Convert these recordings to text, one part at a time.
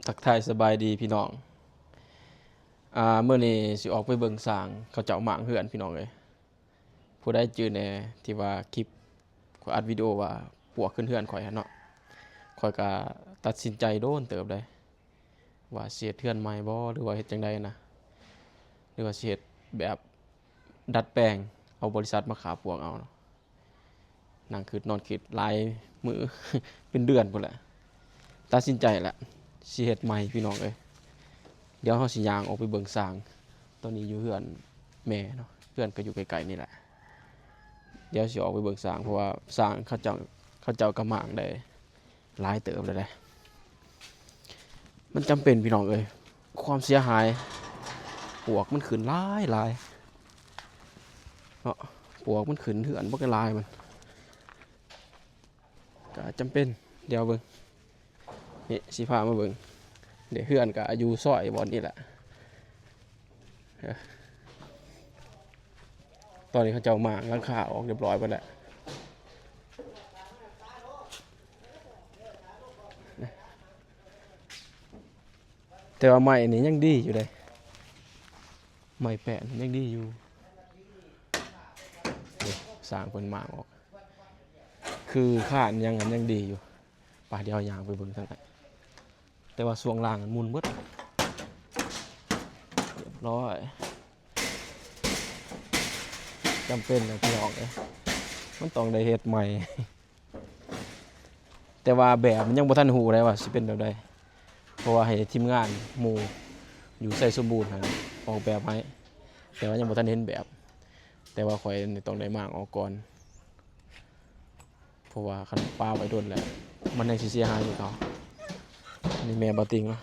ທັກທາຍສະບາຍດີພີ່ນ້ອງ. ອ່າ ມື້ນີ້ຊິອອກໄປເບິ່ງຊ່າງເຂົາເຈົ້າມ້າງເຮືອນພີ່ນ້ອງເອີຍ. ຜູ້ໃດຈື່ແດ່ທີ່ວ່າຄລິບຂ້ອຍອັດວິດີໂອວ່າປວກຂຶ້ນເຮືອນຂ້ອຍຫັ້ນເນາະ, ຂ້ອຍກະຕັດສິນໃຈໂດນເຕີບເດ້ ວ່າຊິເຮັດເຮືອນໃໝ່ບໍ່ ຫຼືວ່າເຮັດຈັ່ງໃດນະ ຫຼືວ່າຊິເຮັດແບບດັດແປງ ເອົາບໍລິສັດມາຂ້າປວກເອົາເນາະ. ນັ່ງຄິດນອນຄິດຫຼາຍມື້ ເປັນເດືອນພຸ້ນແຫຼະ, ຕັດສິນໃຈແຫຼະ ຊິເຮັດໃໝ່ພີ່ນ້ອງເອີຍ. ດຽວເຮົາຊິຍ່າງອອກໄປເບິ່ງຊ່າງ. ຕອນນີ້ຢູ່ເຮືອນແມ່ເນາະ, ເຮືອນກໍຢູ່ໃກ້ໆນີ້ແຫຼະ. ດຽວຊິອອກໄປເບິ່ງຊ່າງ ເພາະວ່າຊ່າງເຂົາເຈົ້າ ເຂົາເຈົ້າກໍມ້າງໄດ້ຫຼາຍເຕີບແລ້ວເດ້. ມັນຈຳເປັນພີ່ນ້ອງເອີຍ, ຄວາມເສຍຫາຍ ປວກມັນຂຶ້ນຫຼາຍໆເນາະ, ປວກມັນຂຶ້ນເຮືອນບັກຫຼາຍມັນ ກະຈຳເປັນ. ດຽວເບິ່ງ ນີ້ ຊິພາມາເບິ່ງເດ້. ເຮືອນກະຢູ່ຊອຍບ່ອນນີ້ແຫຼະ. ເອີ ຕອນນີ້ເຂົາເຈົ້າມ້າງຫຼັງຄາອອກຮຽບຮ້ອຍເບິດແລ້ວ. ແຕ່ວ່າໄມ້ນີ້ຍັງດີຢູ່ເດ້, ໄມ້ແປ້ນຍັງດີຢູ່. ນີ້ ຊ່າງເພິ່ນມ້າງອອກ ຄືຄານຫຍັງຫັ້ນຍັງດີຢູ່. ໄປ ດຽວຍ່າງໄປເບິ່ງທາງນັ້ນ. ແຕ່ວ່າຊ່ວງລ່າງມັນໝຸ່ນເບິດ ຮຽບຮ້ອຍ. ຈຳເປັນແຫຼະພີ່ນ້ອງເອີຍ, ມັນຕ້ອງໄດ້ເຮັດໃໝ່. ແຕ່ວ່າແບບມັນຍັງບໍ່ທັນຮູ້ໄດ້ວ່າຊິເປັນແບບໃດ, ເພາະວ່າໃຫ້ທີມງານໝູ່ຢູ່ໄຊສົມບູນຫັ້ນອອກແບບໃຫ້, ແຕ່ວ່າຍັງບໍ່ທັນເຫັນແບບ. ແຕ່ວ່າຂ້ອຍນີ້ຕ້ອງໄດ້ມ້າງອອກກ່ອນ ເພາະວ່າຄັນປະໄວ້ດົນແລ້ວ ມັນຍັງຊິເສຍຫາຍຄືເກົ່າ. ນີ້ແມ່ບ່າວຕິງເນາະ,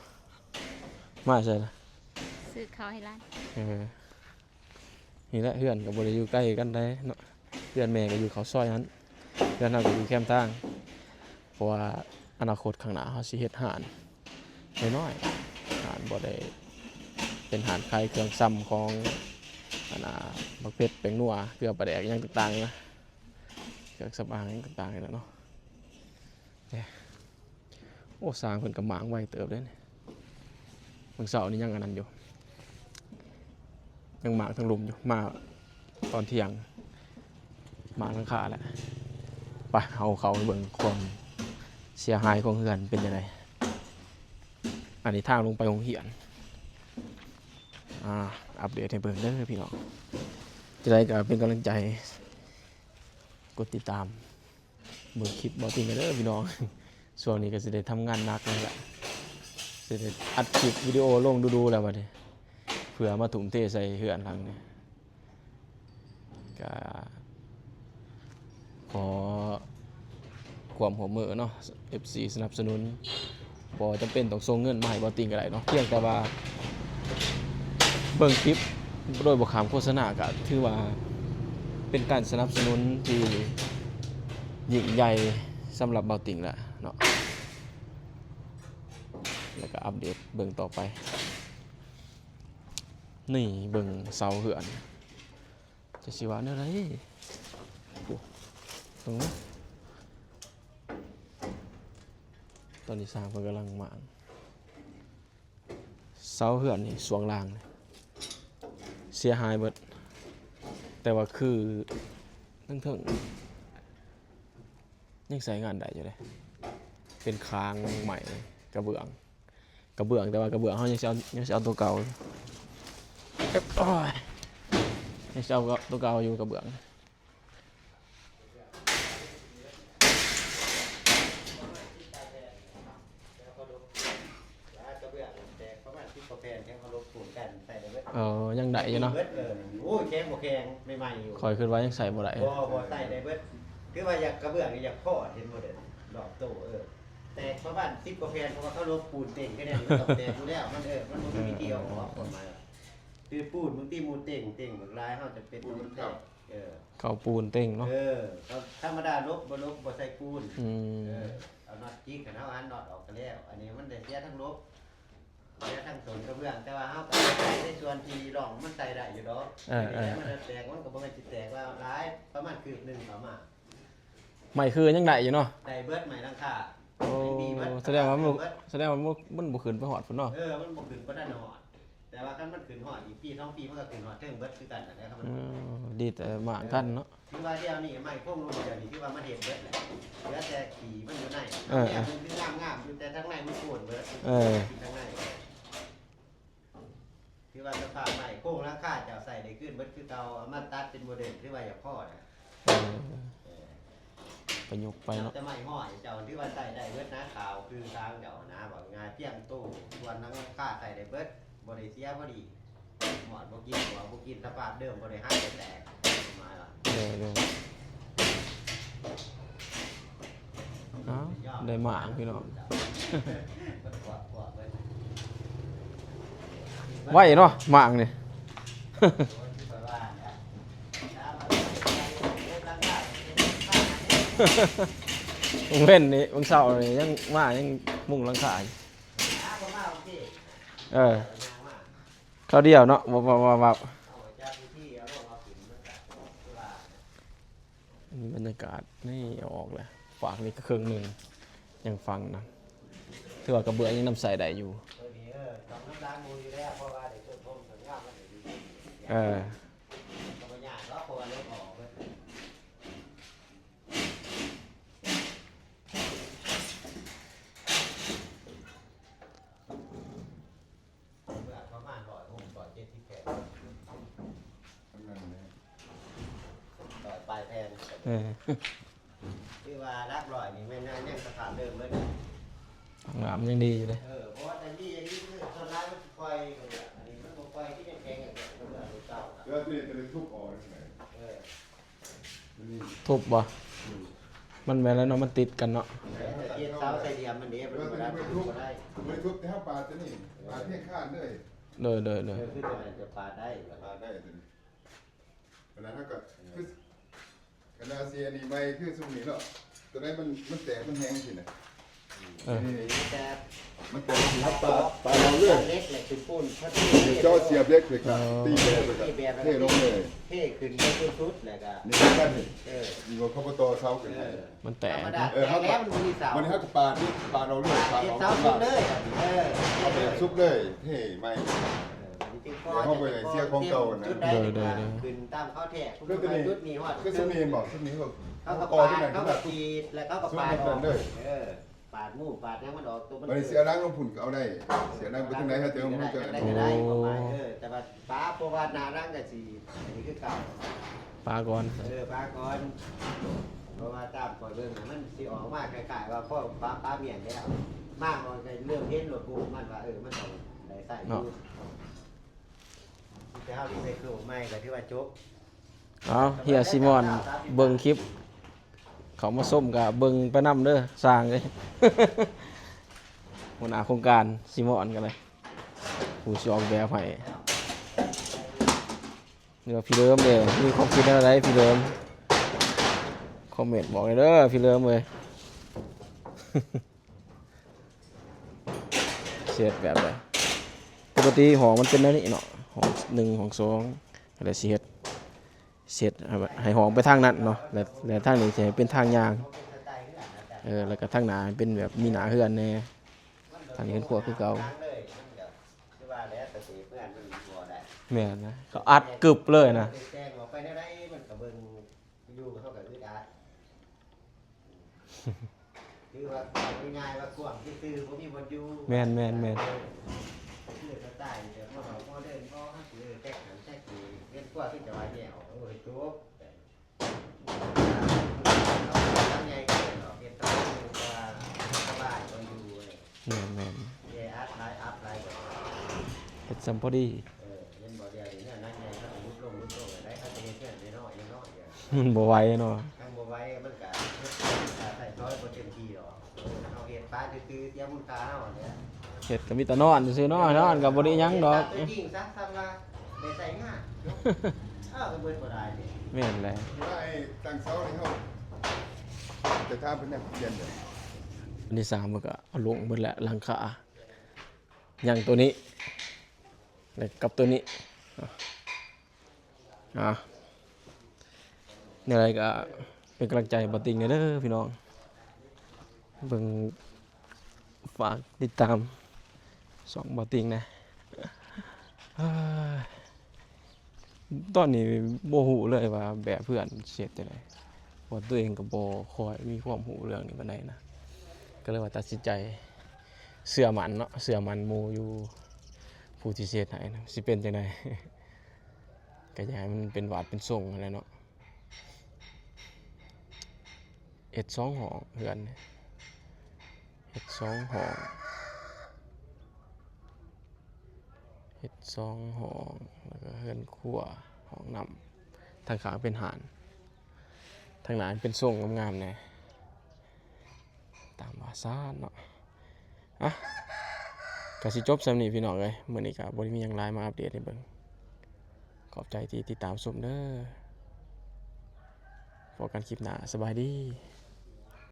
ມາໃສລະ? ຊື້ເຂົ້າໃຫ້ຫຼານ. ເອີ ນີ້ແຫຼະ ເຮືອນກໍບໍ່ໄດ້ຢູ່ໃກ້ກັນໃດເນາະ, ເຮືອນແມ່ກໍຢູ່ເຂົ້າຊອຍຫັ້ນ, ເຮືອນເຮົາກໍຢູ່ແຄມທາງ. ເພາະວ່າອະນາຄົດຂ້າງໜ້າເຮົາຊິເຮັດຮ້ານນ້ອຍໆ, ຮ້ານບໍ່ໄດ້ເປັນຮ້ານຂາຍເຄື່ອງຊຳຂອງ ອັນນ່າ ໝາກເຜັດ ແປ້ງນົວ ເກືອ ປາແດກ ຫຍັງຕ່າງໆນະ, ເຄື່ອງສຳອາງຫຍັງຕ່າງໆນີ້ແຫຼະເນາະ. ໂອ້ ຊ່າງເພິ່ນກໍມ້າງໄວເຕີບເດ້ນີ້. ມື້ເຊົ້ານີ້ຍັງອັນນັ້ນຢູ່, ຍັງມ້າງທາງລຸ່ມຢູ່, ມາຕອນທ່ຽງມ້າງຫຼັງຄາແຫຼະ. ໄປ ເຮົາເຂົ້າໄປເບິ່ງຄວາມເສຍຫາຍຂອງເຮືອນເປັນຈັ່ງໃດ. ອັນນີ້ທາງລົງໄປໂຮງຮຽນ. ອ່າ ອັບເດດໃຫ້ເບິ່ງເດີພີ່ນ້ອງ, ຈັ່ງໃດກໍເປັນກຳລັງໃຈ ກົດຕິດຕາມ ເບິ່ງຄລິບບ່າວຕິງເດີພີ່ນ້ອງ. ຊ່ວງນີ້ກໍຊິໄດ້ທຳງານໜັກແລ້ວລະ, ຊິໄດ້ອັດຄລິບວິດີໂອລົງດູໆແລ້ວບັດນີ້ ເພື່ອມາທຸ່ມເທໃສ່ເຮືອນຫຼັງນີ້. ກໍຂໍຄວາມຮ່ວມມືເນາະ ເອັຟຊີ ສະໜັບສະໜູນ, ບໍ່ຈຳເປັນຕ້ອງສົ່ງເງິນມາໃຫ້ບ່າວຕິງກໍໄດ້ເນາະ, ພຽງແຕ່ວ່າເບິ່ງຄລິບໂດຍບໍ່ຂ້າມໂຄສະນາ ກໍຖືວ່າເປັນການສະໜັບສະໜູນທີ່ ຍິ່ງໃຫຍ່ສຳລັບບ່າວຕິງແຫຼະເນາະ. ແລ້ວກໍອັບເດດເບິ່ງຕໍ່ໄປ. ນີ້ເບິ່ງເສົາເຮືອນ ຈະຊິວ່າແນວໃດ? ໂອ້ ເບິ່ງເນາະ, ຕອນນີ້ຊ່າງເພິ່ນກຳລັງມ້າງ. ເສົາເຮືອນນີ້ ຊ່ວງລ່າງນີ້ເສຍຫາຍເບິດ, ແຕ່ວ່າຄືເທິງໆ ຍັງໃຊ້ງານໄດ້ຢູ່ເດ້, ເປັນຄາງໄມ້ກະເບື້ອງ, ກະເບື້ອງ, ແຕ່ວ່າກະເບື້ອງເຮົາຍັງຊິເອົາ ຍັງຊິເອົາຕົວເກົ່າ, ໂອ້ຍ ຍັງຊິເອົາຕົວເກົ່າຢູ່ກະເບື້ອງ. ເອີ ຍັງໄດ້ຢູ່ເນາະ. ເບິດ ເອີ ໂອ້ຍ ແຂງບໍ່ແຂງ ໃໝ່ໆຢູ່. ຂ້ອຍຄິດວ່າຍັງໃຊ້ບໍ່ໄດ້. ບໍ່ ບໍ່ໃຊ້ໄດ້ເບິດ. ຄືວ່າຢາກ ກະເບື້ອງນີ້ຢາກພໍ້ ເຫັນບໍ່ເດີ ລອບໂຕ. ເອີ ແຕກປະມານສິບກວ່າແຜ່ນ ເພາະວ່າເຂົາລົບປູນເຕັງແຄ່ນີ້ ມັນຕ້ອງແຕກຢູ່ແລ້ວ. ມັນ ເອີ ມັນບໍ່ມີວິທີເອົາອອກ. ຄວາມໝາຍວ່າ ຄືປູນບາງທີໝູ່ເຕັງ ເຕັງບັກຫຼາຍ ເຮົາຈຳເປັນຕ້ອງແຕກ. ເອີ ເຂົາປູນເຕັງເນາະ. ເອີ ເຂົາທຳມະດາລົບ ບໍ່ລົບ ບໍ່ໃສ່ປູນ. ອືມ ເອີ ເອົານັອດຈິກ ຄັນເຮົາຫັນນັອດອອກກໍແລ້ວ. ອັນນີ້ມັນໄດ້ເສຍທັງລົບ ເສຍທັງສົ້ນກະເບື້ອງ, ແຕ່ວ່າເຮົາກໍໃສ່ໃນສ່ວນທີ່ຮ່ອງມັນໃສ່ໄດ້ຢູ່ດອກ. ເອີ ເອີ ມັນແຕກ ມັນກໍບໍ່ແມ່ນຊິແຕກວ່າຫຼາຍ ປະມານຄືບໜຶ່ງເຂົ້າມາ. ໄມ້ຄືຍັງໄດ້ຢູ່ເນາະ. ໄດ້ເບິດ ໄມ້ຫຼັງຄາ ໂອ້ ມັນດີເບິດ ສະແດງວ່າມັນ ສະແດງວ່າມັນ ມັນບໍ່ຂຶ້ນໄປຮອດພຸ້ນເນາະ. ເອີ ມັນບໍ່ຂຶ້ນປານນັ້ນຮອດ ແຕ່ວ່າຄັນມັນຂຶ້ນຮອດອີກປີສອງປີ ມັນກໍຂຶ້ນຮອດເທິງເບິດຄືກັນນັ້ນແຫຼະ. ອືມ ດີແຕ່ມ້າງທັນເນາະ. ຖືວ່າດຽວນີ້ໄມ້ໂຄງລຸ່ມດຽວນີ້ ຖືວ່າມັນເຮັດເບິດແລ້ວ ເຫຼືອແຕ່ຂີ້ມັນຢູ່ໃນ. ເອີ ແລ້ວມັນຄືງາມໆຢູ່ ແຕ່ທາງໃນມັນໂກນເບິດ. ເອີ ທາງໃນ ຖືວ່າສະພາບໄມ້ໂຄງຫຼັງຄາເຈົ້າໃຊ້ໄດ້ຄືນເບິດຄືເກົ່າ ເອົາມາຕັດເປັນໂມເດີນ ຖືວ່າຢາກພໍນະ. ເອີ ເອີ ປະຍຸກໄປເນາະ ແຕ່ໄມ້ຮ້ອຍເຈົ້າຖືວ່າໃຊ້ໄດ້ເບິດນະ ຂາວຄືທາງເຈົ້ານະ ເວົ້າງ່າຍໆ ພຽງໂຕ ສ່ວນຫຼັງຄາໃຊ້ໄດ້ເບິດ ບໍ່ໄດ້ເສຍ ພໍດີ ໝອດບໍ່ກິນ ຫົວບໍ່ກິນ ສະພາບເດີມ ບໍ່ໄດ້ຫັກໄດ້ແຕກ ໝາຍວ່າ. ເອີ ເອີ ອ້າວ ໄດ້ໝາກພີ່ນ້ອງ ໄວເນາະໝາກນີ້. ເວັນນີ້ ວັນເສົານີ້ຍັງມາ ຍັງມຸງຫຼັງຄາຢູ່. ເອີ ຄາວດຽວເນາະ ວັບໆໆ. ນີ້ບັນຍາກາດ ນີ້ເອົາອອກແລ້ວ ຟາກນີ້ກໍເຄິ່ງໜຶ່ງ ຍັງຝັງນະ ຖືວ່າກະເບື້ອງຍັງນຳໃຊ້ໄດ້ຢູ່. ເອີ ເມື່ອປະມານຮ້ອຍຫົກ ຮ້ອຍເຈັດສິບແຜ່ນ ປະມານນັ້ນແຫຼະ ຮ້ອຍປາຍແຜ່ນ. ເອີ ຄືວ່າຫຼັກຮ້ອຍນີ້ແມ່ນຍັງສະພາບເດີມເບິດ ງາມຍັງດີຢູ່ເດ້. ເອີ ເພາະວ່າແຕ່ມີຢ່າງນີ້ຄືສ່ວນຫຼາຍມັນຊິປ່ອຍ ອັນນີ້ມັນບໍ່ປ່ອຍ ຄືຍັງແຂງຢູ່ ເລື່ອງເກົ່າ. ແລ້ວຕົວນີ້ ຕົວນີ້ທຸບອອກໄດ້ຈັ່ງໃດ? ເອີ ທຸບບໍ່? ມັນແມ່ນແລ້ວເນາະ ມັນຕິດກັນເນາະ. ເຮັດເສົາໃສ່ຫຼ່ຽມມັນເດ້ ມັນບໍ່ໄດ້ ມັນທຸບບໍ່ໄດ້. ບໍ່ໄດ້ທຸບ ແຕ່ເຮົາປາດຕົວນີ້ ປາດພຽງຄານເລີຍ. ໂດຍໆໆ ເອີ ຄືຕົວນັ້ນຈະປາດໄດ້ ປາດໄດ້ຕົວນີ້. ເວລາເຮົາກໍຄື ຄັນວ່າຊິອັນນີ້ໃໝ່ຄືຊຸມນີ້ເນາະ ຕົວໃດມັນ ມັນແຕກ ມັນແຮງຊີ້ນະ. ເອີ ນີ້ ແຕ່ມັນແຕກ ມັນປາດ ປາດອອກເລີຍ ເຫຼັກແຫຼະ ຄືປູນ ເຈາະສຽບເຫຼັກ ແລ້ວກໍຕີແບບ ແລ້ວກໍເທລົງເລີຍ ເທຂຶ້ນໄປສຸດໆ ແລ້ວກໍນີ້ຄືກັນນີ້. ເອີ ນີ້ວ່າເຂົາບໍ່ຕໍ່ເສົາຂຶ້ນໃຫ້ ມັນແຕກ ເອີ ເຮົາກໍ ບັດນີ້ເຮົາກໍປາດນີ້ ປາດອອກເລີຍ ປາດອອກ ເຮັດເສົາສຸດເລີຍ. ເອີ ເອົາແບບສຸດເລີຍ ເທໃໝ່. ເອີ ເຮົາບໍ່ຢາກເສຍຂອງເກົ່ານະ. ໂດຍໆໆ ຂຶ້ນຕາມເຂົາແທ້ ຄືຕົວນີ້ ຈຸດນີ້ຮອດ ຄືຊຸມນີ້ເຫັນບໍ່ ຊຸມນີ້ ເຂົາກໍປາດ ເຂົາກໍກຣີດ ແລ້ວເຂົາກໍປາດອອກ. ເອີ ປາດໝູປາດຫຍັງມັນອອກຕົວມັນ. ບັດນີ້ຊິເອົາຫຼັງລົງພຸ້ນກໍເອົາໄດ້ ຊິເອົາຫຼັງໄປທາງໃດ ເຮົາຈະ ເຮົາຈະ ເອີ ແຕ່ວ່າປາ ເພາະວ່າໜ້າຫຼັງກໍຊິອັນນີ້ຄືເກົ່າ ປາກ່ອນ. ເອີ ປາກ່ອນ ເພາະວ່າຕາມຂ້ອຍເບິ່ງນະ ມັນຊິອອກມາຄ້າຍໆວ່າພໍປາ ປາມ້ຽນແລ້ວ ມາມັນກໍເລີ່ມເຫັນໂລດ ບຸກມັນວ່າ ເອີ ມັນຕ້ອງໄດ້ໃຊ້ຢູ່ເນາະ. ແຕ່ເຮົາຣີໄຊເຄິນໃໝ່ກໍຖືວ່າຈົບ. ເອົາ ເຮຍຊີມອນເບິ່ງຄລິບ ເຂົ້າມາຊົມກໍເບິ່ງໄປນຳເດີ ຊ່າງເອີຍ ຫົວໜ້າໂຄງການຊີມອນກໍໄດ້ ຜູ້ຊິອອກແບບໃຫ້. ຫຼືວ່າພີ່ເລີມເດີ ມີຄວາມຄິດແນວໃດພີ່ເລີມ ຄອມເມັນບອກແດ່ເດີພີ່ເລີມເອີຍ. ຊິເຮັດແບບໃດ? ປົກກະຕິຫ້ອງມັນເປັນແນວນີ້ເນາະ ຫ້ອງໜຶ່ງ ຫ້ອງສອງ ແລ້ວຊິເຮັດ ຊິເຮັດໃຫ້ ໃຫ້ຫ້ອງໄປທາງນັ້ນເນາະ ແລ້ວ ແລ້ວທາງນີ້ຊິໃຫ້ເປັນທາງຍ່າງ ເອີ ແລ້ວກໍທາງໜ້າເປັນແບບມີໜ້າເຮືອນແດ່ ທາງເຮືອນຄົວຄືເກົ່າ. ແມ່ນນະ ເຂົາອັດກຶບເລີຍນະ. ແຕ່ງອອກໄປແນວໃດມັນກໍເບິ່ງຢູ່ ເຮົາກໍອຶດອັດ. ຄືວ່າເວົ້າງ່າຍໆວ່າກວ້າງຊື່ໆ ບໍ່ມີບ່ອນຢູ່. ແມ່ນໆໆ ເອີ ຄືສະໄຕແບບໂມເດີນ ໂມເດີນ ພໍເຮົາຊິແຕັກຫັ້ນແຕັກນີ້ ເຮືອນຄົວຄືຈະວ່າແນວ ໂອ້ຍ ຈົບ. ຫຼັງໃຫຍ່ເກີນດອກ ເຮັດເທົ່າໃດກໍວ່າສະບາຍກວ່າຢູ່. ແມ່ນໆ ແອອັດຫຼາຍ ອັບຫຼາຍ ເຮັດຊ່ຳພໍດີ. ເອີ ເຫັນບໍ່ ດຽວນີ້ເຮືອນຫຼັງໃຫຍ່ເຂົາກໍຫຼຸດລົງ ຫຼຸດລົງ ແລ້ວໄດ໋ ເຂົາຈະເຮັດເຮືອນນ້ອຍໆ ນ້ອຍໆ. ມັນບໍ່ໄຫວເນາະ ມັນບໍ່ໄຫວ ມັນກະເຮັດການໃຊ້ສອຍບໍ່ເຕັມທີ່ດອກ. ເຮົາເຮັດປານຊື່ໆ ເສຍມູນຄ່າເຮົາຫັ້ນແຫຼະ. ເຮັດກໍມີແຕ່ນອນຊື່ໆເນາະ ນອນກໍບໍ່ໄດ້ຫຍັງດອກ. ເຮັດຕາມຕົວຈິງຊະ ຊ້ຳວ່າໄດ້ໃຊ້ງານ. ເອີ ກໍເບິດບໍ່ໄດ້ເດ້. ແມ່ນແຫຼະ ວ່າໄອ້ຕັ້ງເສົານີ້ເຮົາຈະຖາມເພິ່ນແນວປ່ຽນເດ້. ອັນທີສາມມັນກໍເອົາລົງເບິດແລ້ວ ຫຼັງຄາ ຍັງຕົວນີ້ ແລ້ວກັບຕົວນີ້. ອ່າ ແນວໃດກໍເປັນກຳລັງໃຈໃຫ້ບ່າວຕິ່ງແດ່ເດີພີ່ນ້ອງ ເບິ່ງ ຝາກຕິດຕາມຊ່ອງບ່າວຕິງແດ່. ເອີ ຕອນນີ້ບໍ່ຮູ້ເລີຍວ່າແບບເຮືອນຊິເຮັດຈັ່ງໃດ ເພາະວ່າຕົວເອງກໍບໍ່ຄ່ອຍມີຄວາມຮູ້ເລື່ອງນີ້ປານໃດນະ ກໍເລີຍວ່າຕັດສິນໃຈເຊື່ອໝັ້ນເນາະ ເຊື່ອໝັ້ນໝູ່ຢູ່ ຜູ້ທີ່ຊິເຮັດໃຫ້ນະ ຊິເປັນຈັ່ງໃດ ກໍຢາກໃຫ້ມັນເປັນວາດເປັນຊົງຫັ້ນແຫຼະເນາະ. ເຮັດສອງຫ້ອງເຮືອນ ເຮັດສອງຫ້ອງ ເຮັດສອງຫ້ອງ ແລ້ວກໍເຮືອນຄົວ ຫ້ອງນ້ຳ ທາງຂ້າງເປັນຮ້ານ ທາງໜ້າເປັນຊົງງາມໆແດ່ ຕາມວ່າຊານເນາະ. ອ່ະ ກໍຊິຈົບສ່ຳນີ້ພີ່ນ້ອງເອີຍ ມື້ນີ້ກໍບໍ່ໄດ້ມີຫຍັງຫຼາຍມາອັບເດດໃຫ້ເບິ່ງ. ຂອບໃຈທີ່ຕິດຕາມຊົມເດີ ພົບກັນຄລິບໜ້າ ສະບາຍດີ.